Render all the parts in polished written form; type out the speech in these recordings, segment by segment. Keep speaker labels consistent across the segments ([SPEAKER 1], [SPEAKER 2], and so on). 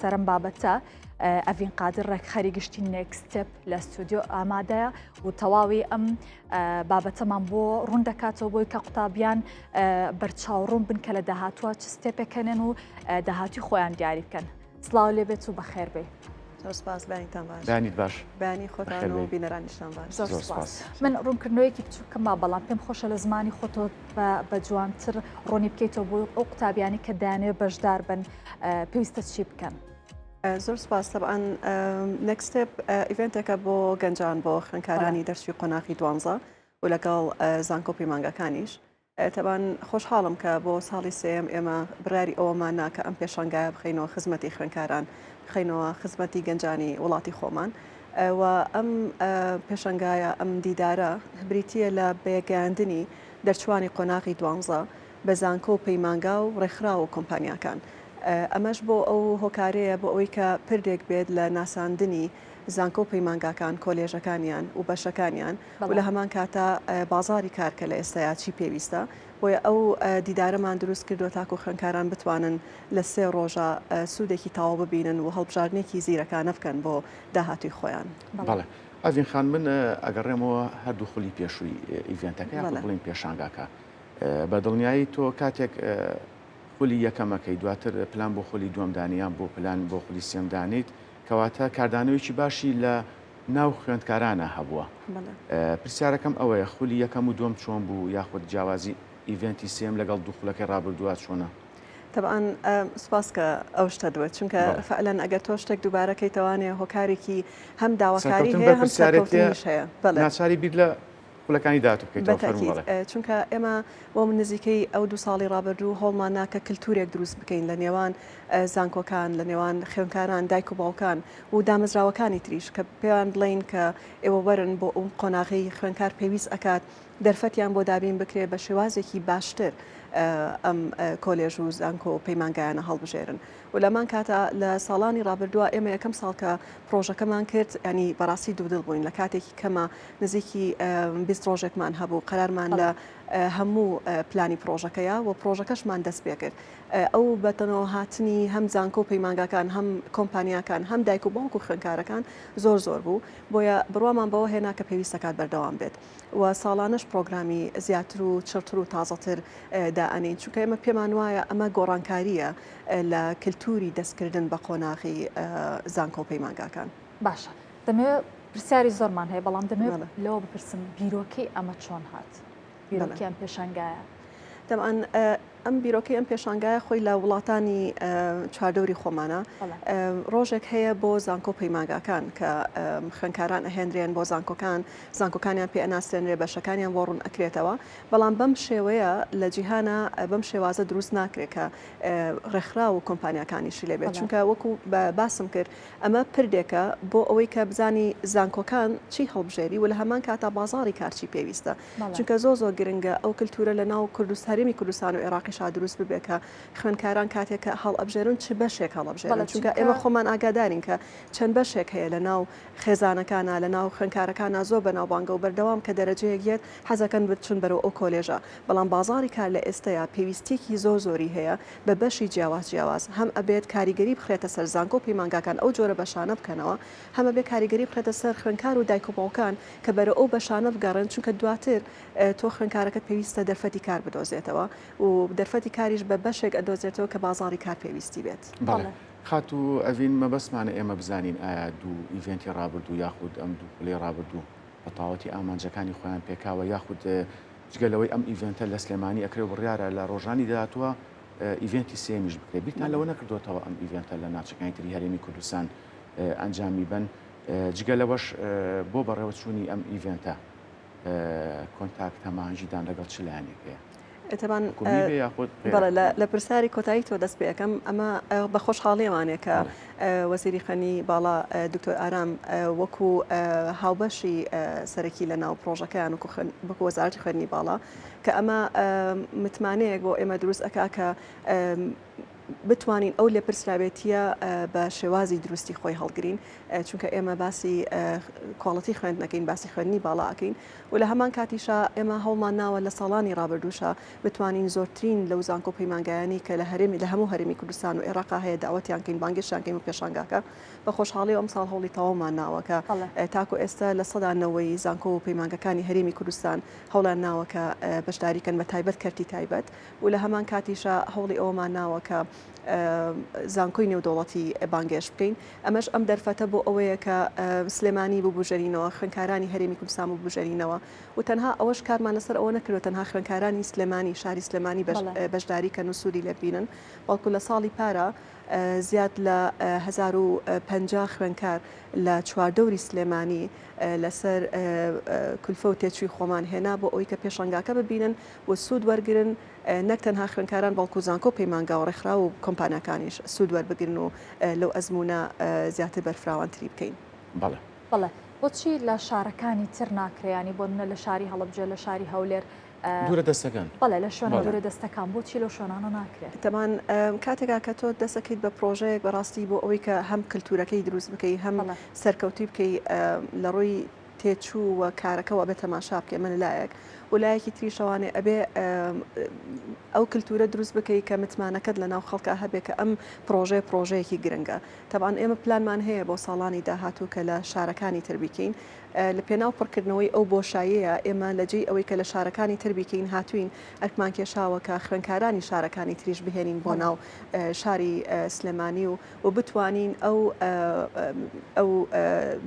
[SPEAKER 1] سەر ئەم بابەتە ئەڤین قادر ڕێکخەری گشتی Next Step لە ستۆدیۆ ئامادەیە و تەواوی ئەم بابەتەمان بۆ ڕوون دەکاتەوە بۆی کە قوتابیان بەرچاو ڕوون بن کە لە داهاتووە چ step ێکەنێن و داهاتوی خۆیان دیاری بکەن. سڵاو لێبێت و بەخێر بێی.
[SPEAKER 2] زۆر سپاس بەیانیتان باش.
[SPEAKER 3] بەیانیت باش.
[SPEAKER 2] بەیانی خۆتان و بینەرانیشتان باش.
[SPEAKER 1] زۆر سپاس. من ڕوونکردنەوەیەکی بچووکم ما بەڵام پێم خۆشە لە زمانی خۆتەوە بە جوانتر ڕوونی بکەیتەوە بۆ ئەو قوتابیانی کە دەیانەوێت بەشدار بن پێویستە چی بکەن؟
[SPEAKER 2] زۆر سپاس تەبعەن Next Step event ێکە بۆ گەنجان بۆ خوێندکارانی دەرچووی قۆناغی دوانزە و لەگەڵ زانکۆ پەیمانگاکانیش تەبان خۆشحاڵم کە بۆ ساڵی سێیەم ئێمە بڕیاری ئەوەمان نا کە ئەم پێشانگایە بخەینەوە خزمەتی خوێندکاران، بخەینەوە خزمەتی گەنجانی وڵاتی خۆمان و ئەم پێشانگایە، ئەم دیدارە بریتییە لە بەیەکگەیاندنی دەرچووانی قۆناغی دوانزە بە زانکۆ و پەیمانگا و ڕێکخراو و کۆمپانیاکان. ئەمەش بۆ ئەو هۆکارەیە بۆ ئەوەی کە پردێک بێت لە ناساندنی زانکۆ و پەیمانگاکان، کۆلێژەکانیان و بەشەکانیان و لە هەمان کاتا بازاڕی کار کە لە ئێستایا چی پێویستە. بۆیە ئەو دیدارەمان دروست کردووە تاکو خوێندکاران بتوانن لە سێ ڕۆژا سوودێکی تەواو ببینن و هەڵبژاردنێکی زیرەکانە بکەن بۆ داهاتووی خۆیان.
[SPEAKER 3] بەڵێ ئەڤین خان من ئەگەڕێمەوە هەردوو خولی پێشووی event ەکە یاخود بڵێین پێشانگاکە. بە دڵنیایی تۆ کاتێک خولی یەکەمەکەی دواتر پلان بۆ خولی دووەم دانی یان بۆ پلان بۆ خولی سێم دانیت کەواتە کاردانەوەیکی باشی لە ناو خوێندکارانە هەبووە پرسیارەکەم ئەوەیە خولی یەکەم و دووەم چۆن بوو یاخود جیاوازی event ی سێم لەگەڵ دوو خولەکەی ڕابردووە چۆنە؟
[SPEAKER 2] تەبعەن سوپاس کە ئەو شتە دوت چونکە فعلەن ئەگەر تۆ شتێک دووبارە کەیتەوانێ هۆکارێکی هەم داواکاری هەیە هەم سەرکەوتنیش هەیە.
[SPEAKER 3] ناچاری بیر لە خولەکانی داهاتوو بکەیتەوە فەرموو بەڵێ.
[SPEAKER 2] بەتەئکید چونکە ئێمە بۆ نزیکەی ئەو دوو ساڵی ڕابردوو هەوڵمان نا کە کلتورێک دروست بکەین لە نێوان زانکۆکان لە نێوان خوێندکاران دایک و باوکان و دامەزراوەکانی تریش کە پێیان بڵێین کە ئێوە وەرن بۆ ئەو قۆناغەی خوێندکار پێویست ئەکات دەرفەتیان بۆ دابین بکرێ بە شێوازێکی باشتر ئەم کۆلێژ و زانکۆ و پەیمانگایانە هەڵبژێرن. و لەمان کاتا لە ساڵانی ڕابردووە ئێمە یەکەم ساڵ کە پڕۆژەکەمان کرد ینی بەڕاستی دوودڵ بووین لە کاتێکی کەمە نزیکی 20 ڕۆژێکمان هەبوو قەرارمان لە هەموو پلانی پڕۆژەکەیە و پڕۆژەکەشمان دەست پێ کرد ئەو بەتەنەوە هاتنی هەم زانکۆ و پەیمانگاکان هەم کۆمپانیاکان هەم دایک و باوک و خوێندکارەکان زۆر زۆر بوو بۆیە بڕوامان بەوە هێنا کە پێویستەکات بەردەوام بێت و ساڵانەش پرۆگرامی زیاتر و چڕتر و تازەتر دائەنێین، چونکە ئێمە پێمان وایە ئەمە گۆڕانکارییە لە کلتوری دەستکردن بە قۆناغی زانکۆ و پەیمانگاکان.
[SPEAKER 1] باشە دەمەوێت پرسیاری زۆرمان هەیە بەڵام دەمەوێت لەوە بپرسم بیرۆکەی ئەمە چۆن هات؟ بیرۆکەی ئەم پێشانگایە؟
[SPEAKER 2] تەبعەن ئەم بیرۆکەی ئەم پێشانگایە خۆی لە وڵاتانی چواردەوری خۆمانە ڕۆژێک هەیە بۆ زانکۆ پەیمانگاکان کە خوێنکاران ئەهێنرێن بۆ زانکۆکان زانکۆکانیان پێ ئەناسێنرێ بەشەکانیان بۆ ڕوون ئەکرێتەوە بەڵام بەم شێوەیە لە جیهانە بەم شێوازە دروست ناکرێت کە ڕێکخراو و کۆمپانیاکانیشی لێبێت چونکە وەکو باسم کرد ئەمە پردێکە بۆ ئەوەی کە بزانی زانکۆکان چی هەڵبژێری و لە هەمان کاتا بازاڕی کار چی پێویستە چونکە زۆر زۆر گرنگە ئەو کلتورە لە ناو کوردست هەرێمی کوردستان و عێراقیشا دروست ببێ کە خوێندکاران کاتێک کە هەڵئەبژێرن چ بەشێک هەڵئەبژێرن چونکە ئێمە خۆمان ئاگادارین کە چەند بەشێک هەیە لە ناو خێزانەکانا لە ناو خوێندکارەکانا زۆر بەناوبانگە و بەردەوام کە دەرەجەیەک یەت حەزەکەن بچن بەرەو ئەو کۆلێژە بەڵام بازاڕی کار لە ئێستەیا پێویستیەکی زۆر زۆری هەیە بە بەشی جیاواز جیاواز هەم ئەبێت کاریگەری بخرێتە سەر زانکۆ و پەیمانگاکان ئەو جۆرە بەشانە بکەنەوە هەم ئەبێ کاریگەری بخرێتە سەر خوێندکار و دایک و باوکان کە بەرەو ئەو بەشانە بگەڕێن چونکە دواتر تۆ خوێندکارەکەت پێویستە دەرفەتی کار بدۆزێتەوە و دەرفەتی کاریش بە بەشێک ئەدۆزێتەوە کە بازاڕی کار پێویستی بێت.
[SPEAKER 3] بەڵێ خاتوو ئەڤین مەبەستمانە ئێمە بزانین ئایا دوو event ی ڕابردوو یاخود ئەم دوو خولەی ڕابردوو بە تەواوەتی ئامانجەکانی خۆیان پێکاوە یاخود جگە لەوەی ئەم event ە لە سلێمانی ئەکرێ و بڕیارە لە ڕۆژانی داهاتووە event ی سێیەمیش بکرێت بیرتان لەوە نەکردۆتەوە ئەم event ە لە ناوچەکانی تری هەرێمی کوردستان ئەنجامی بەن جگە لەوەش بۆ بەڕێوەچوونی ئەم event ە contact هەماهەنگیتان لەگەڵ چ لایەنێک هەیە؟
[SPEAKER 2] تەبان بەڵێ لە پرسیاری کۆتایی تۆ دەست پێ ئەکەم ئەمە بە خۆشحاڵیەوانێ کە وەزیری خوێندنی باڵا دکتۆر ئارام وەکو هاوبەشی سەرەکی لە ناو پرۆژەکەیان وەکو وەزارەتی خوێندنی باڵا کە ئەمە متمانەیەک بۆ ئێمە دروست ئەکا کە. بتوانین ئەو لێپرسراوێتییە بە شێوازی دروستی خۆی هەڵگرین، چونکە ئێمە باسی کواڵیتی خوێندن ئەکەین، باسی خوێندنی باڵا ئەکەین و لە هەمان کاتیشا ئێمە هەوڵمان ناوە لە ساڵانی ڕابردووشا بتوانین زۆرترین لەو زانکۆ و پەیمانگایانەی کە لە هەرێمی لە هەموو هەرێمی کوردستان و ئێراقا هەیە داوەتیان کەین، بانگێشتیان کەین بۆ پێشانگاکە. بە خۆشحاڵیەوە ئەمساڵ هەوڵی تەواومان ناوە کە تاکو ئێستا نەوەی زانکۆ و پەیمانگەکانی هەرێمی کوردستان هەوڵیان ناوە کە بەشداری کەن بە تایبەت کەرتی تایبەت و لە هەمان کاتیشا هەوڵی ئەوەمان ناوە کە زانکۆی نێودەوڵەتی بانگێشت بکەین. ئەمەش ئەم دەرفەتە بۆ ئەوەیە کە سلێمانی ببوژێنینەوە، خوێندکارانی هەرێمی کوردستان ببوژێنینەوە و تەنها ئەوەش کارمان لەسەر ئەوە نەکردووە تەنها خوێندکارانی سلێمانی، شاری سلێمانی بەشداری کەن و سوودی لێ ببینن، بەڵکو لە ساڵی پارا زیاد لە 1050 خوێندکار لە چواردەوری سلێمانی لەسەر کولفە و تێچووی خۆمان هێنا بۆ ئەوەی کە پێشانگاکە ببینن و سوود وەرگرن، نەک تەنها خوێندکاران بەڵکو زانکۆ و پەیمانگا و ڕێکخراو و کۆمپانیاکانیش سوود وەربگرن و لەو ئەزموونە زیاتر بەرفراوانتری بکەین.
[SPEAKER 3] بەڵێ.
[SPEAKER 1] بەڵێ. بۆچی لە شارەکانی تر ناکرێ؟ یانی بۆ نمونە لە شاری هەڵەبجە، لە شاری هەولێر.
[SPEAKER 3] دوورە دەستەکان.
[SPEAKER 1] بەڵێ لە شوێنە دوورە دەستەکان بۆچی لەو شوێنانە ناکرێ؟
[SPEAKER 2] تەبعەن کاتێکا کە تۆ دەست ئەکەیت بە پرۆژەیەک بەڕاستی بۆ ئەوەی کە هەم کلتورەکەی دروست بکەی هەم سەرکەوتوی بکەی لە ڕووی تێچوو و کارەکەوە ئەبێ تەماشا بکەی ئەمە لە لایەک و لایەکی تریشەوانێ ئەبێ ئەو کلتورە دروست بکەی کە متمانەکەت لە ناو خەڵکا هەبێ کە ئەم پرۆژەیە پرۆژەیەکی گرنگە تەبعەن ئێمە پلانمان هەیە بۆ ساڵانی داهاتوو کە لە شارەکانی تر بیکەین لە پێناو پڕکردنەوەی ئەو بۆشاییەیە ئێمە لە جێی ئەوەی کە لە شارەکانی تر بیکەین هاتووین ئەرکمان کێشاوە کە خوێندکارانی شارەکانی تریش بهێنین بۆ ناو شاری سلێمانی و و بتوانین ئەو ئەو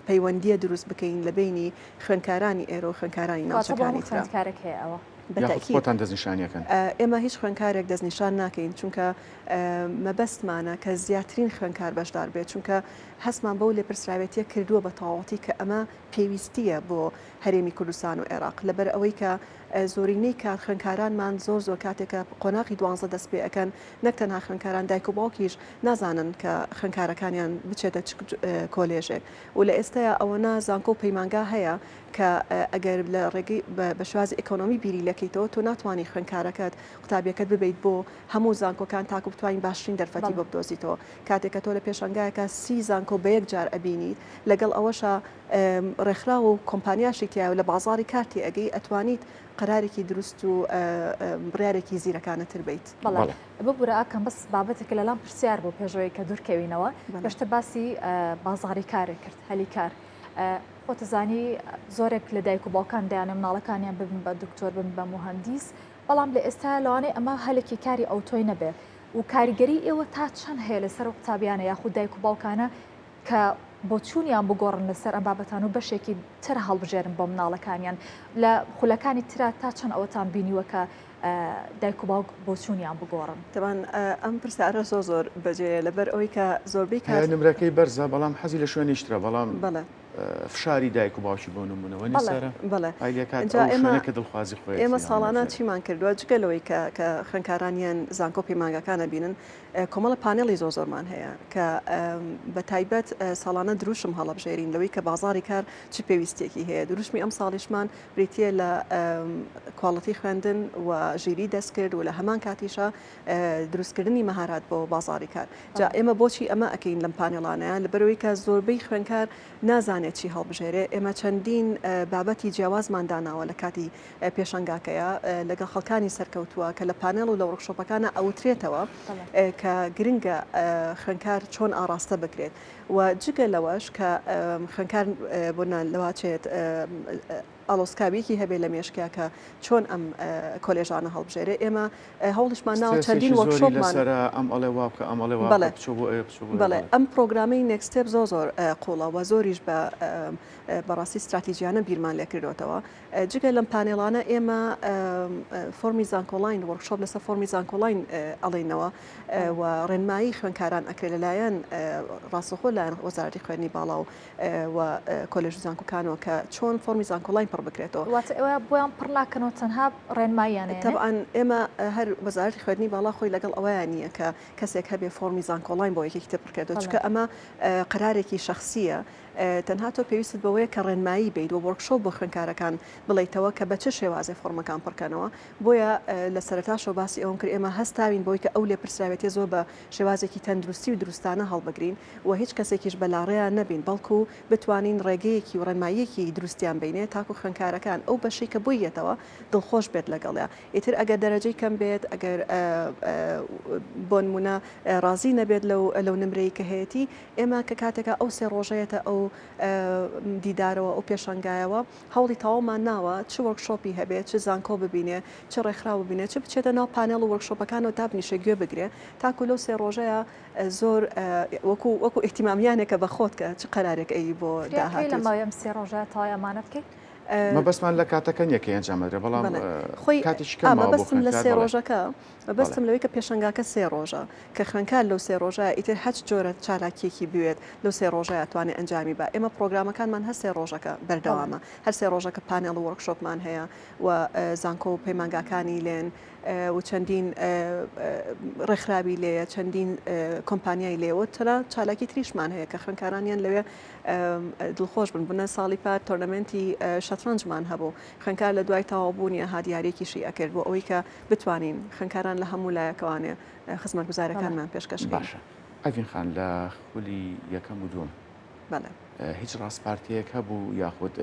[SPEAKER 2] پەیوەندییە دروست بکەین لە بەینی خوێندکارانی ئێرە و خوێندکارانی
[SPEAKER 1] کەواتە بۆ
[SPEAKER 2] ناوچەکانی
[SPEAKER 1] هەموو
[SPEAKER 2] ترا.
[SPEAKER 1] خوێندکارێک هەیە ئەوە؟
[SPEAKER 2] بە
[SPEAKER 3] یاخود
[SPEAKER 2] تەئکید.
[SPEAKER 3] خۆتان دەستنیشانی ئەکەن؟
[SPEAKER 2] ئێمە هیچ خوێندکارێک دەستنیشان ناکەین، چونکە مەبەستمانە کە زیاترین خوێندکار بەشدار بێت، چونکە هەستمان بەو لێپرسراوێتییە کردووە بە تەواوەتی کە ئەمە پێویستییە بۆ هەرێمی کوردستان و عێراق، لەبەر ئەوەی کە زۆرینەی کات خوێندکارانمان زۆر زۆر کاتێک کە قۆناغی دوانزە دەست پێ ئەکەن نەک تەنها خوێندکاران دایک و باوکیش نازانن کە خوێندکارەکانیان بچێتە چ کۆلێژێک و لە ئێستایا ئەوەنە زانکۆ و پەیمانگا هەیە کە ئەگەر لە ڕێگەی بە شێوازی ئیکۆنۆمی بیری لێکەیتەوە تۆ ناتوانی خوێندکارەکەت قوتابیەکەت ببەیت بۆ هەموو زانکۆکان تاکو بتوانین باشترین دەرفەتی بۆ بدۆزیتەوە کاتێک کە تۆ لە پێشانگایەکە سی زانکۆ بە یەک جار ئەبینیت لەگەڵ ئەوەشا ڕێکخراو و کۆمپانیاشی تیایە و لە بازاڕی کار تێئەگەی ئەتوانیت قەرارێکی دروست و بڕیارێکی زیرەکانەتر بەیت.
[SPEAKER 1] بەڵێ ببورە ئاکام بەس بابەتێکە لەلام پرسیار بوو پێش ئەوەی کە دوورکەوینەوە پێشتر باسی بازاڕی کارێک کرد هەلی کار خۆتەزانی زۆرێک لە دایک و باوکان دەیانێ مناڵەکانیان ببن بە دکتۆر بن بە موهەندیس بەڵام لە ئێستا لەوانەیە ئەمە هەلێکی کاری ئەوتۆی نەبێ و کاریگەری ئێوە تا چەند هەیە لەسەر قوتابیانە یاخود دایک و باوکانە کە بۆچوونیان بگۆڕن لەسەر ئەم بابەتانە و بەشێکی تر هەڵبژێرن بۆ مناڵەکانیان لە خولەکانی ترا تا چەند ئەوەتان بینیوە کە دایک و باوک بۆچوونیان بگۆڕن؟
[SPEAKER 2] تەبعەن ئەم پرسیارە زۆر زۆر بەجێیە لەبەر ئەوەی کە زۆربەی کات.
[SPEAKER 3] نمرەکەی بەرزە بەڵام حەزی لە شوێنیش ترە بەڵام
[SPEAKER 2] بەڵێ.
[SPEAKER 3] فشاری دایک و باوکی بۆ نموونە وەنی سارا؟
[SPEAKER 2] بەڵێ
[SPEAKER 3] وای لێکات
[SPEAKER 2] ئینجا
[SPEAKER 3] ئەو
[SPEAKER 2] ئێمە
[SPEAKER 3] شوێنە کە دڵخوازی خۆیەتی
[SPEAKER 2] ئێمە ساڵانە
[SPEAKER 3] هەڵنەبژێرێت.
[SPEAKER 2] چیمان کردووە جگە لەوەی کە کە خوێندکارانیان زانکۆ و پەیمانگاکان ئەبینن کۆمەڵە پانێڵی زۆر زۆرمان هەیە کە بە تایبەت ساڵانە دروشم هەڵەبژێرین لەوەی کە بازاڕی کار چ پێویستیەکی هەیە دروشمی ئەم ساڵیشمان بریتییە لە کواڵیتی خوێندن و ژیری دەستکرد و لە هەمان کاتیشا دروستکردنی مەهارات بۆ بازاڕی کار جا ئێمە بۆچی ئەمە ئەکەین لەم پانێڵانەیە لەبەرەوەی کە زۆربەی خوێندکار نازانێت چی هەڵبژێرێ ئێمە چەندین بابەتی جیاوازمان داناوە لە کاتی پێشەنگاکەیە لەگەڵ خەڵکانی سەرکەوتووە کە لە پانێڵ و لە workshop ەکانە ئەوترێتەوە کە گرنگە خوێندکار چۆن ئاڕاستە بکرێت و جگە لەوەش کە خوێندکار بۆ لەواچێت ئاڵۆزکاویەکی هەبێ لە مێشکیا کە چۆن ئەم کۆلێژانە هەڵبژێرێ ئێمە هەوڵیشمان ناوە چەندین workshop مان
[SPEAKER 3] ئەم ئەڵێ وا بکە ئەم ئەڵێ وا بکە بچۆ بۆ ئەوێ بچۆ بۆ
[SPEAKER 2] بەڵێ ئەم پرۆگرامەی Next Step زۆر زۆر قوڵە و زۆریش بە بەڕاستی ستراتیجیانە بیرمان لێکردوەتەوە جگە لەم پانێڵانە ئێمە فۆرمی زانکۆلاین workshop لەسەر فۆرمی زانکۆلاین ئەڵێینەوە و ڕێنمایی خوێندکاران ئەکرێت لەلایەن ڕاستەوخۆ لایەن وەزارەتی خوێندنی باڵا و و کۆلێژ و زانکۆکانەوە کە چۆن فۆرمی زانکۆلاین پڕ. پڕ بکرێتەوە.
[SPEAKER 1] واتە ئێوە بۆیان پڕ ناکەنەوە تەنها ڕێنماییان ئەیەنێ؟
[SPEAKER 2] تەبعەن ئێمە هەر وەزارەتی خوێندنی باڵا خۆی لەگەڵ ئەوەیا نییە کە کەسێک هەبێ فۆڕمی زانکۆڵاین بۆ یەکێکی تر پڕکرێتەوە چونکە ئەمە قەرارێکی شەخسییە تەنها تۆ پێویستت بەوەیە کە ڕێنمایی بیت و workshop بۆ خوێندکارەکان بڵێیتەوە کە بە چ شێوازێ فۆڕمەکان پڕکەنەوە بۆیە لە سەرەتاشەوە باسی ئەوەم کرد ئێمە هەستاوین بەوەی کە ئەو لێپرسراوێتیە زۆر بە شێوازێکی تەندروستی و دروستانە هەڵبگرین و هیچ کەسێکیش بە لاڕێیا نەبین بەڵکو بتوانین ڕێگەیەکی و ڕێنماییەکی دروستیان بینێ تاکو خوێندکارەکان ئەو بەشەی کە بۆی یەتەوە دڵخۆش بێت لەگەڵیا ئیتر ئەگەر دەرەجەی کەم بێت ئەگەر بۆنمونە ڕازی نەبێت لەو لەو نمرەی کە هەیەتی ئێمە کە کاتێکا ئەو سێ ڕۆژەیەتە ئەو دیدارەوە ئەو پێشانگایەوە هەوڵی تەواومان ناوە چ workshop ی هەبێ چ زانکۆ ببینێ چ ڕێکخراو ببینێ چ بچێتە ناو پانێڵ و workshop ەکانەوە دابنیشێ گوێ بگرێ تاکو لەو سێ ڕۆژەیە زۆر وەکو وەکو ئیهتیمامیانێکە بە خۆت کە چ قەرارێک ئەیی بۆ
[SPEAKER 1] داهاتووت. لە ماوەی ئەم سێ ڕۆژە تەواوی ئەمانە بکەیت؟
[SPEAKER 3] مەبەستمان لە کاتەکە نییە کە ئەنجام دەدرێت بەڵام
[SPEAKER 2] خۆی
[SPEAKER 3] کاتێکی کەم ماوە بۆ
[SPEAKER 2] مەبەستم لە
[SPEAKER 3] خوێندکار
[SPEAKER 2] سێ
[SPEAKER 3] بەڵێ.
[SPEAKER 2] ڕۆژەکە مەبەستم لەوەی کە پێشەنگاکە سێ ڕۆژە کە خوێندکار لەو سێ ڕۆژە ئیتر هەچ جۆرە چالاکیەکی بوێت لەو سێ ڕۆژە ئەتوانێ ئەنجامی با ئێمە پرۆگرامەکانمان هەر سێ ڕۆژەکە بەردەوامە هەر سێ ڕۆژەکە پانێڵ و workshop مان هەیە و زانکۆ و پەیمانگاکانی لێن و چەندین ڕێکخراوی لێیە چەندین کۆمپانیای لێ و تەنها چالاکی تریشمان هەیە کە خوێندکارانیان لەوێ دڵخۆش بن بنە ساڵی پار tournament ی شەترەنجمان هەبوو خوێندکار لە دوای تەواوبوونی ئەهات یاریەکیشی ئەکرد بۆ ئەوەی کە بتوانین خوێندکاران لە هەموو لایەکەوانێ خزمەتگوزارەکانمان پێشکەش بکەین.
[SPEAKER 3] باشە ئەڤین خان لە خولی یەکەم و دووەم
[SPEAKER 2] بەڵێ.
[SPEAKER 3] هیچ ڕاسپارتەیەک هەبوو یاخود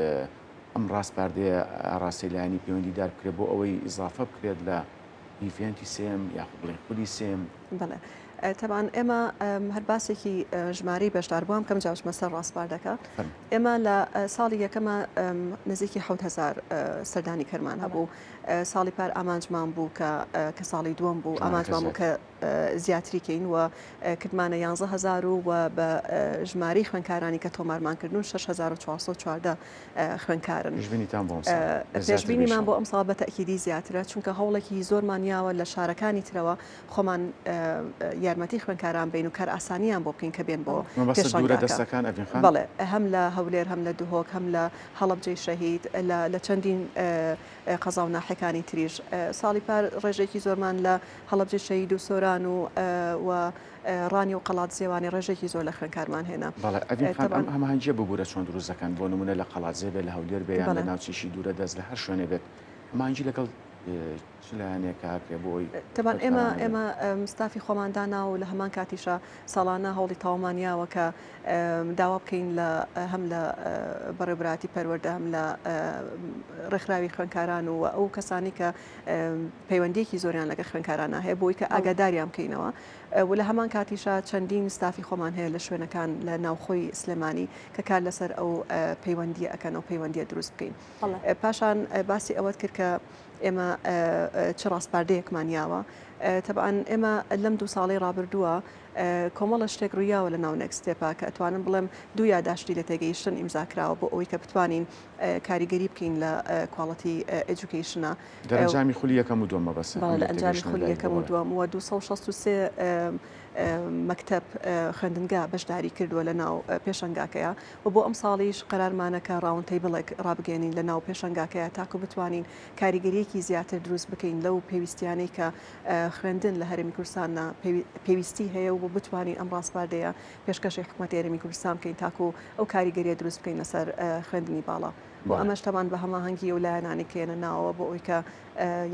[SPEAKER 3] ئەم ڕاسپاردەیە ئاراستەی لایەنی پەیوەندیدار بکرێت بۆ ئەوەی ئیزافە بکرێت لە event ی سێیەم یاخود بڵێین خولی سێیەم؟
[SPEAKER 2] بەڵێ تەبعەن ئێمە هەر باسێکی ژمارەی بەشداربووان بکەم جا بچمە سەر ڕاسپاردەکە. ئێمە لە ساڵی یەکەمە نزیکی 7000 سەردانیکەرمان هەبوو. ساڵی پار ئامانجمان بوو کە کە ساڵی دووەم بوو ئامانجمان بوو کە زیاتری کەین و کردمانە 11 هەزار و بە ژمارەی خوێندکارانی کە تۆمارمان کردن 6414 خوێندکارن. پێشبینیمان بۆ ئەمساڵ بە تەئکیدی زیاترە چونکە هەوڵێکی زۆرمان یاوە لە شارەکانی ترەوە خۆمان یارمەتی خوێندکاران بین و کارئاسانیان بۆ بکەین کە بێن بۆ پێشانگاکە. بەڵێ هەم لە هەولێر هەم لە دهۆک هەم لە هەڵەبجەی شەهید لە چەندین قەزا و ناحیەکانی تریش. ساڵی پار ڕێژەیەکی زۆرمان لە هەڵەبجەی شەهید و سۆران و و ڕانیە و قەڵادزێوانی ڕێژەیەکی زۆر لە خوێندکارمان هێنا.
[SPEAKER 3] بەڵێ ئەڤین خان ئەم هەماهەنگییە ببورە چۆن دروست دەکەن؟ بۆ نموونە لە قەڵادزێ بێت، لە هەولێر بێت یان لە ناوچەیەکی دوورە دەست لە هەر شوێنێ بێت هەماهەنگی لەگەڵ چ لایەنێک ئەکرێ بۆ ئەوەی
[SPEAKER 2] تەبعەن ئێمە ئێمە ستافی خۆمان داناوە و لە هەمان کاتیشا ساڵانە هەوڵی تەواومان یاوە کە داوا بکەین لە هەم لە بەڕێوەبەرایەتی پەروەردە هەم لە ڕێکخراوی خوێندکاران و ئەو کەسانی کە پەیوەندیەکی زۆریان لەگە خوێندکارانە هەیە بۆی کە ئاگاداریان بکەینەوە و لە هەمان کاتیشا چەندین ستافی خۆمان هەیە لە شوێنەکان لە ناوخۆی سلێمانی کە کار لەسەر ئەو پەیوەندیە ئەکەن ئەو پەیوەندیە دروست بکەین پاشان باسی ئەوەت کرد کە ئێمە چ ڕاسپاردەیەکمان یاوە تەبعەن ئێمە لەم دوو ساڵەی ڕابردووە کۆمەڵە شتێک ڕوویاوە لە ناو Next Step ا کە ئەتوانم بڵێم دوو یاداشتی لە تێگەیشتن ئیمزا کراوە بۆ ئەوەی کە بتوانین کاریگەری بکەین لە quality education ا.
[SPEAKER 3] دەرەنجامی خولی یەکەم و دووەم مەبەستە؟
[SPEAKER 2] بەڵێ لە ئەنجامی خولی یەکەم و دووەم و 263 مەکتەب خوێندنگا بەشداری کردووە لە ناو پێشەنگاکەیا و بۆ ئەمساڵیش قەرارمانە کە round table ێک ڕابگەیەنین لە ناو پێشەنگاکەیا تاکو بتوانین کاریگەریەکی زیاتر دروست بکەین لەو پێویستیانەی کە خوێندن لە هەرێمی کوردستاندا پێویستی هەیە و بتوانین ئەم ڕاسپاردەیە پێشکەشی حکومەتی هەرێمی کوردستان بکەین تاکو ئەو کاریگەریە دروست بکەین لەسەر خوێندنی باڵا بۆ ئەمەش تەبان بە هەماهەنگی ئەو لایەنانەی کە یەنە ناوەوە بۆ ئەوەی کە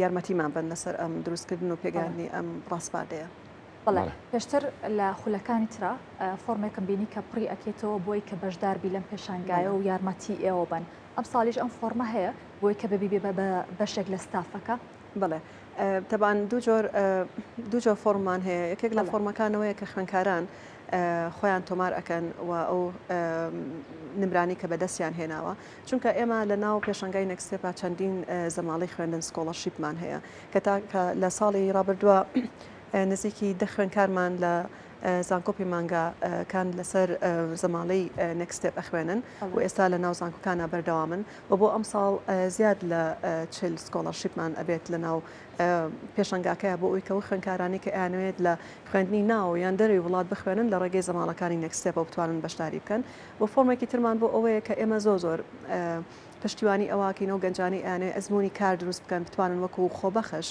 [SPEAKER 2] یارمەتیمان بن لەسەر ئەم دروستکردن و پێگەیاندنی ئەم ڕاسپاردەیە.
[SPEAKER 1] بەڵێ پێشتر لە خولەکانی ترا فۆرمێکم بینی کە پڕی ئەکەیتەوە بۆی کە بەشدار بی لەم پێشانگایە و یارمەتی ئێوە بن ئەمساڵیش ئەم فۆرمە هەیە بۆی کە ببی بە بەشێک لە ستافەکە؟
[SPEAKER 2] بەڵێ تەبعەن دوو جۆر دوو جۆر فۆرممان هەیە یەکێک لە فۆرمەکانەوەیە کە خوێندکاران خۆیان تۆمار ئەکەن و ئەو نمرانی کە بەدەستیان هێناوە چونکە ئێمە لە ناو پێشانگای Next Step ا چەندین زەماڵەی خوێندن scholarship مان هەیە کە تا لە ساڵی ڕابردووە نزیکی دە خوێندکارمان لە زانکۆ پەیمانگا کان لەسەر زەماڵەی Next Step ئەخوێنن و ئێستا لە ناو زانکۆکانە بەردەوامن و بۆ ئەمساڵ زیاد لە 40 scholarship مان ئەبێت لە ناو پێشەنگاکەیە بۆ ئەوی کە خوێندکارانی کە ئەیانەوێت لە خوێندنی ناو یان دەرەوەی وڵات بخوێنن لە ڕێگەی زەماڵەکانی Next Step ەوە بتوانن بەشداری بکەن و فۆرمێکی ترمان بۆ ئەوەیە کە ئێمە زۆر زۆر. پشتیوانی ئەوەکەین ئەو گەنجانەی ئەیانەوێت ئەزموونی کار دروست بکەن بتوانن وەکو خۆبەخش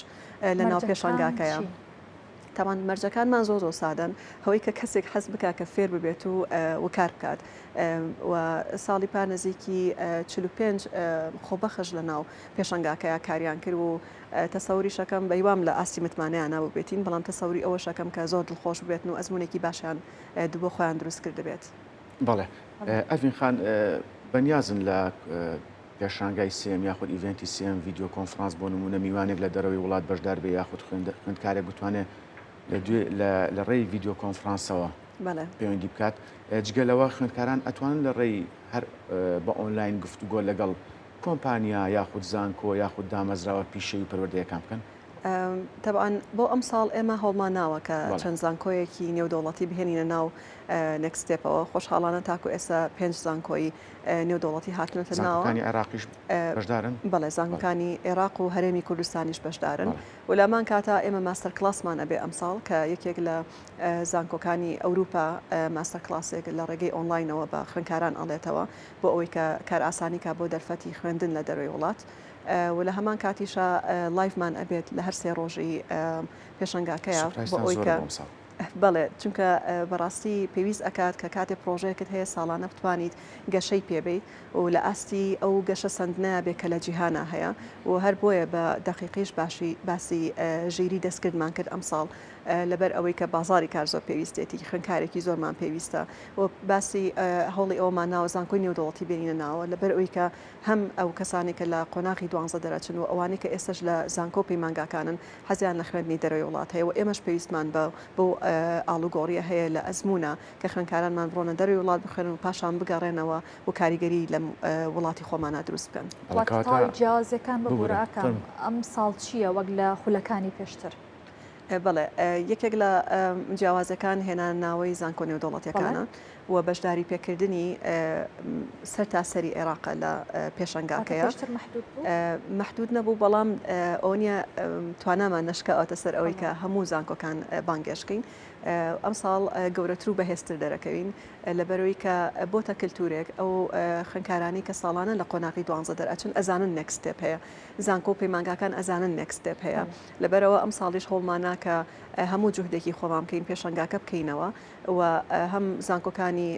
[SPEAKER 2] لە ناو
[SPEAKER 1] مەرجەکان
[SPEAKER 2] پێشانگاکەیا.
[SPEAKER 1] چین؟
[SPEAKER 2] تەبعەن مەرجەکانمان زۆر زۆر سادەن، ئەوەی کە کەسێک حەز بکا کە فێر ببێت و و کار بکات و ساڵی پار نزیکی 45 خۆبەخش لە ناو پێشانگاکەیا کاریان کرد و تەسەوریش ئەکەم بە هیوام لە ئاستی متمانەیانا بووبێتین بەڵام تەسەوری ئەوەش ئەکەم کە زۆر دڵخۆش ببێتن و ئەزموونێکی باشیان بۆ خۆیان دروست کردبێت.
[SPEAKER 3] بەڵێ ئەڤین خان بەنیازن لە پێشانگای سێیەم یاخود event ی سێیەم ڤیدیۆ کۆنفرانس بۆ نموونە میوانێک لە دەرەوەی وڵات بەشدار بێ یاخود خوێندکارێک بتوانێت لە ڕێی ڤیدیۆ کۆنفرانسەوە پەیوەندی بکات جگە لەوە خوێندکاران ئەتوانن لە ڕێی هەر بە ئۆنلاین گفتوگۆ لەگەڵ کۆمپانیا یاخود زانکۆ یاخود دامەزراوە پیشەیی و پەروەردەیەکان بکەن؟
[SPEAKER 2] تەبعەن بۆ ئەمساڵ ئێمە هەوڵمان ناوە کە چەند زانکۆیەکی نێودەوڵەتی بهێنینە ناو Next Step ەوە، خۆشحاڵانە تاکو ئێستا پێنج زانکۆی نێودەوڵەتی هاتوونەتە ناوە.
[SPEAKER 3] زانکۆکانی عێراقیش بەشدارن؟
[SPEAKER 2] بەڵێ زانکۆکانی عێراق و هەرێمی کوردستانیش بەشدارن و لە هەمان کاتا ئێمە master class مان ئەبێ ئەمساڵ کە یەکێک لە زانکۆکانی ئەوروپا master class ێک لە ڕێگەی ئۆنلاینەوە بە خوێندکاران ئەڵێتەوە بۆ ئەوەی کە کارئاسانی کا بۆ دەرفەتی خوێندن لە دەرەوەی وڵات. و لە هەمان کاتیشا live مان ئەبێت لە هەر سێ ڕۆژی پێشەنگاکەیا بۆ
[SPEAKER 3] سوپرایزتان
[SPEAKER 2] ئەوەی
[SPEAKER 3] زۆرە
[SPEAKER 2] کە
[SPEAKER 3] بۆ ئەمساڵ.
[SPEAKER 2] بەڵێ چونکە بەڕاستی پێویست ئەکات کە کاتێ پڕۆژەیەکت هەیە ساڵانە بتوانیت گەشەی پێ بەیت و لە ئاستی ئەو گەشە سەندنەیا بێ کە لە جیهانا هەیە و هەر بۆیە بە دەقیقیش باشی باسی ژیری دەستکردمان کرد ئەمساڵ لەبەر ئەوەی کە بازاڕی کار زۆر پێویستێتی خوێندکارێکی زۆرمان پێویستە و باسی هەوڵی ئەوەمان ناوە زانکۆی نێودەوڵەتی بێنینە ناوە لەبەر ئەوەی کە هەم ئەو کەسانەی کە لە قۆناغی دوانزە دەرەچن و ئەوانەی کە ئێستەش لە زانکۆ و پەیمانگاکانن حەزیان لە خوێندنی دەرەوەی وڵات هەیە و ئێمەش پێویستمان بە بەو ئاڵوگۆڕییە هەیە لە ئەزموونە کە خوێندکارانمان بڕۆنە دەرەوەی وڵات بخوێنن و پاشان بگەڕێنەوە و کاریگەری لەم وڵاتی خۆمانا دروست بکەن.
[SPEAKER 3] بەڵێ
[SPEAKER 1] واتە
[SPEAKER 3] کەواتە
[SPEAKER 1] تەواوی جیاوازییەکان ببورە
[SPEAKER 3] ببورە
[SPEAKER 1] ئاکام
[SPEAKER 3] فەرموو.
[SPEAKER 1] ئەمساڵ چییە وەک لە خولەکانی پێشتر؟
[SPEAKER 2] بەڵێ یەکێک لە جیاوازەکان هێنانەناوەی زانکۆ نێودەوڵەتیەکانە و بەشداری پێکردنی سەرتاسەری عێراقە لە پێشەنگاکەیە. مەحدود نەبوو بەڵام ئەوە توانامان نەشکاوەتە سەر ئەوەی کە هەموو زانکۆکان بانگێشکەین ئەمساڵ گەورەتر و بەهێزتر دەرەکەوین لەبەرەوەی کە بۆتە کللتورێک ئەو خوێنکارانی کە ساڵانە لە قۆناغی دوانزە دەرئەچن ئەزانن Next Step هەیە زانکۆ و پەیمانگاکان ئەزانن Next Step هەیە لەبەرئەوە ئەمساڵیش هەوڵمانا کە هەموو جوهدێکی خۆمان بکەین پێشەنگاکە بکەینەوە و هەم زانکۆکانی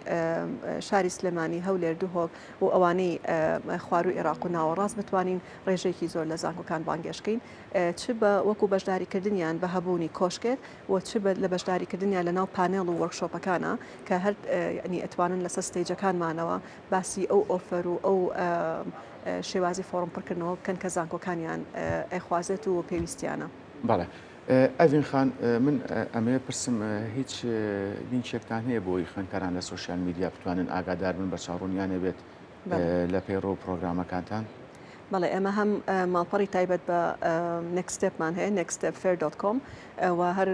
[SPEAKER 2] شاری سلێمانی، هەولێر، دهۆک و ئەوانەی خوارووی عێراق و ناوەڕاست بتوانین ڕێژەیەکی زۆر لە زانکۆکان بانگێشتکەین چ بە وەکو بەشداریکردنیان بە هەبوونی کۆشکێک و چ بە لە بەشداریکردنیان لە ناو پانێڵ و workshop ەکانا کە هەر یانی ئەتوانن لەسەر stage ەکانمانەوە باسی ئەو offer و ئەو شێوازی فۆڕم پڕکردنەوە بکەن کە زانکۆکانیان ئەیخوازێت و پێویستیانە.
[SPEAKER 3] بەڵێ ئەڤین خان من ئەمەوێ پرسم هیچ لینکێکتان هەیە بۆی خوێندکاران لە social media بتوانن ئاگادار بن بەرچاوڕوونیان هەبێت لە پەیڕەو و پرۆگرامەکانتان؟
[SPEAKER 2] بەڵێ ئێمە هەم ماڵپەڕی تایبەت بە Next Step مان هەیە nextstepfair.com و هەر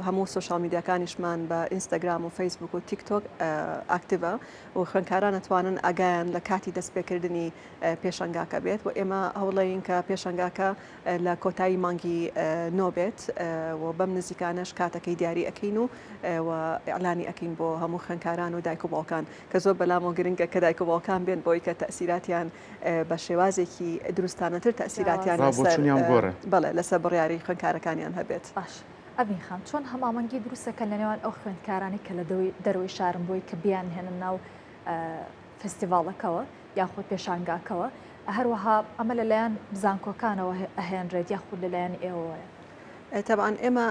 [SPEAKER 2] هەموو social media کانیشمان بە ئینستاگرام و فەیسبوک و تیک تۆک active ە و خوێندکاران ئەتوانن ئاگایان لە کاتی دەستپێکردنی پێشەنگاکە بێت و ئێمە هەوڵەین کە پێشەنگاکە لە کۆتایی مانگی نۆ بێت و بەم نزیکانەش کاتەکەی دیاری ئەکەین و و ئیعلانی ئەکەین بۆ هەموو خوێندکاران و دایک و باوکان کە زۆر بەلامەوە گرنگە کە دایک و باوکان بێن بۆی کە تەئسیراتیان بە شێوازێکی دروستانەتر تەئسیراتیان لەسەر بەڵێ لەسەر بڕیاری خوێندکارەکانیان هەبێت.
[SPEAKER 1] باش ئەڤین خان چۆن هەمامەنگی دروستەکەن لە نێوان ئەو خوێندکارانەی کە لە دەرەوەی شارن بۆی کە بیانهێنن ناو فستیڤاڵەکەوە یاخود پێشانگاکەوە هەروەها ئەمە لەلایەن زانکۆکانەوە ئەهێنرێت یاخود لەلایەن ئێوەوەیە؟
[SPEAKER 2] تەبعەن ئێمە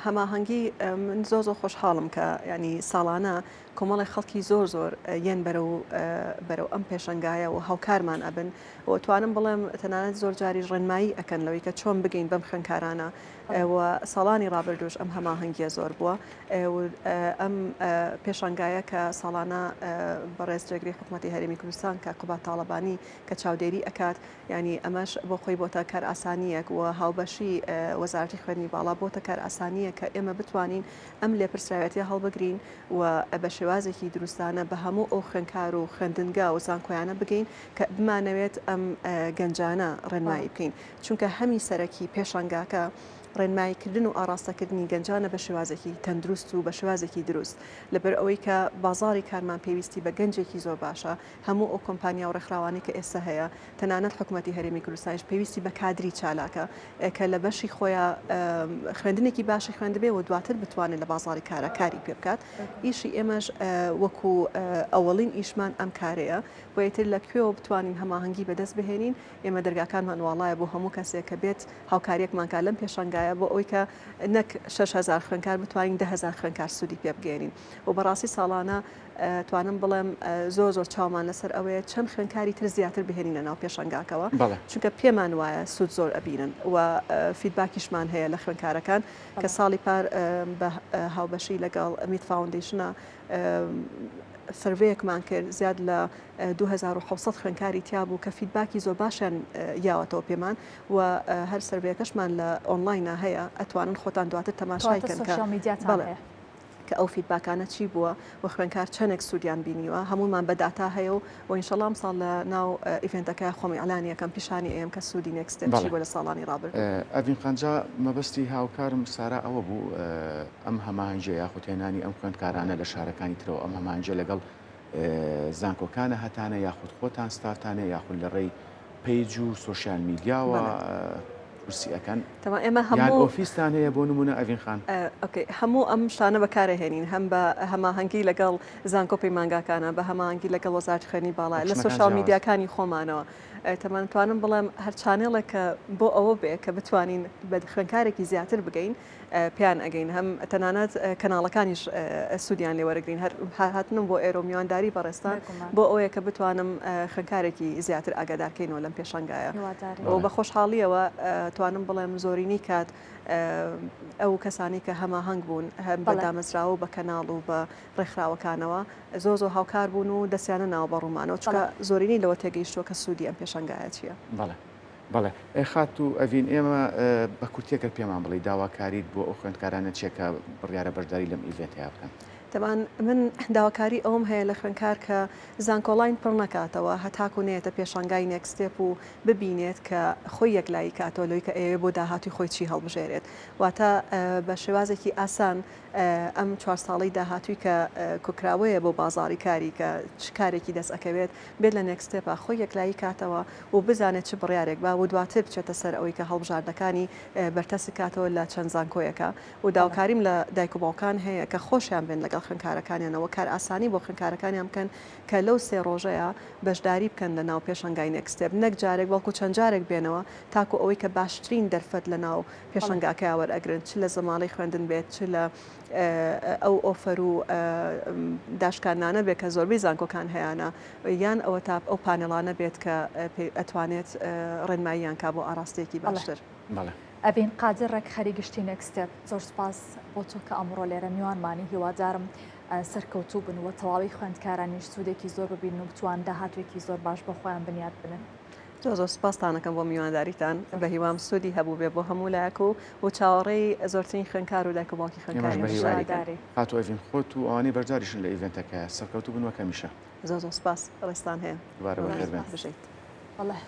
[SPEAKER 2] هەماهەنگی من زۆر زۆر خۆشحاڵم کە ینی ساڵانە کۆمەڵی خەڵکی زۆر زۆر یەن بەرەو بەرەو ئەم پێشەنگایە و هاوکارمان ئەبن و توانم بڵێم تەنانەت زۆر جاریش ڕێنمایی ئەکەن لەوەی کە چۆن بگەین بەم خوێندکارانە و ساڵانی ڕابردووش ئەم هەماهەنگیە زۆر بووە و ئەم پێشانگایە کە ساڵانە بەڕێز جێگری حکوومەتی هەرێمی کوردستان کە قوباد تاڵەبانی کە چاودێری ئەکات یانی ئەمەش بۆ خۆی بۆتە کارئاسانییەک و هاوبەشی وەزارەتی خوێندنی باڵا بۆتە کارئاسانییەک کە ئێمە بتوانین ئەم لێپرسراوێتیە هەڵبگرین و بە شێوازێکی دروستانە بە هەموو ئەو خوێندکار و خوێندنگا و زانکۆیانە بگەین کە بمانەوێت ئەم گەنجانە ڕێنمایی بکەین چونکە هەمی سەرەکی پێشانگاکە. ڕێنماییکردن و ئاڕاستەکردنی گەنجانە بە شێوازێکی تەندروست و بە شێوازێکی دروست لەبەر ئەوەی کە بازاڕی کارمان پێویستی بە گەنجێکی زۆر باشە هەموو ئەو کۆمپانیا و ڕێکخراوانەی کە ئێستا هەیە تەنانەت حکومەتی هەرێمی کوردستانیش پێویستی بە کادری چالاکە کە لە بەشی خۆیا خوێندنێکی باشی خوێندبێ و دواتر بتوانێت لە بازاڕی کارا کاری پێ بکات ئیشی ئێمەش وەکو ئەوەڵین ئیشمان ئەم کارەیە بۆ ئیتر لە کوێوە بتوانین هەماهەنگی بەدەست بهێنین ئێمە دەرگاکانمان واڵایە بۆ هەموو کەسێک کە بێت هاوکاریەکمان کا لەم پێشانگایە بۆ ئەوەی کە نەک 6000 خوێندکار بتوانین 10000 خوێندکار سوودی پێ بگەێنین و بەڕاستی ساڵانە توانم بڵێم زۆر زۆر چاومان لەسەر ئەوەیە چەند خوێندکاری تر زیاتر بهێنینە ناو پێشانگاکەوە چونکە پێمان وایە سوود زۆر ئەبینن و feedback یشمان هەیە لە خوێندکارەکان کە ساڵی پار بە هاوبەشی لەگەڵ میت Foundation ە survey یەکمان کرد زیاد لە 2700 خوێندکاری تیا بوو کە feedback ی زۆر باشیان یاوەتەوە پێمان و هەر survey ەکەشمان لە ئۆنلاینە هەیە ئەتوانن خۆتان دواتر تەماشای کەن کە بەڵێ. کە ئەو feedback انە چی بووە و خوێندکار چەنێک سوودیان بینیوە هەموومان بە داتا هەیە و و ئینشەڵا ئەمساڵ لە ناو event ەکە خۆم ئیعلانی ئەکەم پیشانی ئەیەم کە سوودی Next Step چی بووە لە ساڵانی ڕابردوو.
[SPEAKER 3] ئەڤین خان جا مەبەستی هاوکارم سارا ئەوە بوو ئەم هەماهەنگیە یاخود هێنانی ئەم خوێندکارانە لە شارەکانی ترەوە ئەم هەماهەنگیە لەگەڵ زانکۆکانە هەتانە یاخود خۆتان ستافتانە یاخود لە ڕێی page و social media وە کورسی ئەکەن
[SPEAKER 2] تەمام ئێمە
[SPEAKER 3] یان
[SPEAKER 2] هەموو
[SPEAKER 3] ئۆفیستان هەیە بۆ نمونە ئەڤین خان؟
[SPEAKER 2] okay هەموو ئەم شتانە بەکارئەهێنین هەم بە هەماهەنگی لەگەڵ زانکۆ پەیمانگاکانە بە هەماهەنگی لەگەڵ وەزارەتی خوێندنی باڵا لە
[SPEAKER 3] option ەکان
[SPEAKER 2] social
[SPEAKER 3] جیاوازن.
[SPEAKER 2] میدیاکانی خۆمانەوە تەمان توانم بڵێم هەر channel ێک کە بۆ ئەوە بێ کە بتوانین بە خوێندکارێکی زیاتر بگەین پێیان ئەگەین هەم تەنانەت کەناڵەکانیش سوودیان لێ وەرەگرین هەر هاتنم بۆ ئێرە و میوانداری بەڕێزتان بۆ ئەوەیە کە بتوانم خوێندکارێکی زیاتر ئاگادارکەینەوە لەم پێشانگایە و بە خۆشحاڵیەوە توانم بڵێم زۆرینەی کات ئەو کەسانی کە هەماهەنگ بوون هەم بە دامەزراوە و بە کەناڵ و بە ڕێکخراوەکانەوە زۆر زۆر هاوکار بوون و دەستیانە ناوە بە ڕوومانەوە چونکە زۆرینەی لەوە تێگەیشتووە کە سوودی ئەم پێشانگایە چییە.
[SPEAKER 3] بەڵێ. بەڵێ خاتوو ئەڤین ئێمە بە کورتی گەر پێمان بڵێی داواکاریت بۆ ئەو خوێندکارانە چیە کە بڕیارە بەشداری لەم event ەیا بکەن؟
[SPEAKER 2] تەبعەن من داواکاری ئەوەم هەیە لە خوێندکار کە زانکۆڵاین پڕ نەکاتەوە هەتاکو نەیەتە پێشانگای Next Step و ببینێت کە خۆی یەکلایی کاتەوە لەوەی کە ئەیەوێ بۆ داهاتووی خۆی چی هەڵبژێرێت واتە بە شێوازێکی ئاسان ئەم چوار ساڵەی داهاتووی کە کۆکراوەیە بۆ بازاڕی کاری کە چ کارێکی دەست ئەکەوێت بێت لە Next Step ا خۆی یەکلایی کاتەوە و بزانێت چ بڕیارێک با و دواتر بچێتە سەر ئەوەی کە هەڵبژاردنەکانی بەرتەسک کاتەوە لە چەند زانکۆیەکە و داوکاریم لە دایک و باوکان هەیە کە خۆشیان بێن لەگەڵ خوێندکارەکانیانەوە کارئاسانی بۆ خوێندکارەکانیان بکەن کە لەو سێ ڕۆژەیا بەشداری بکەن لە ناو پێشەنگای Next Step نەک جارێک بەڵکو چەند جارێک بێنەوە تاکو ئەوەی کە باشترین دەرفەت لە ناو پێشەنگاکەیا وەرئەگرن چ لە زەماڵەی خوێندن بێت چ لە ئەو offer و داشکاندنانە بێت کە زۆربەی زانکۆکان هەیانە یان ئەوەتا ئەو پانێڵانە بێت کە ئەتوانێت ڕێنماییان کا بۆ ئاڕاستەیەکی باشتر.
[SPEAKER 3] بەڵێ.
[SPEAKER 1] ئەڤین قادر ڕێکخەری گشتی Next Step، زۆر سوپاس بۆ تۆ کە ئەمڕۆ لێرە میوانمانی، هیوادارم سەرکەوتوو بن و تەواوی خوێندکارانیش سوودێکی زۆر ببینن و بتوان داهاتووێکی زۆر باش بۆ خۆیان بنیات بنێن.
[SPEAKER 2] زۆر زۆر سوپاستان ئەکەم بۆ میوانداریتان بەهیوام سوودی هەبووبێ بۆ هەموو لایەک و و چاوەڕێی زۆرترین خوێندکار و دایک و باوکی
[SPEAKER 3] ئێمەش
[SPEAKER 2] خوێندکارین
[SPEAKER 3] بە هیوای
[SPEAKER 2] بەشداری.
[SPEAKER 3] خاتوو ئەڤین خۆت و ئەوانەی بەشداریشن لە event ەکە سەرکەوتوو بن وەک هەمیشە.
[SPEAKER 2] زۆر زۆر سوپاس ڕێزتان هەیە.
[SPEAKER 3] دووبارە بەخێر بێن.
[SPEAKER 2] بژیت.
[SPEAKER 1] بەڵێ.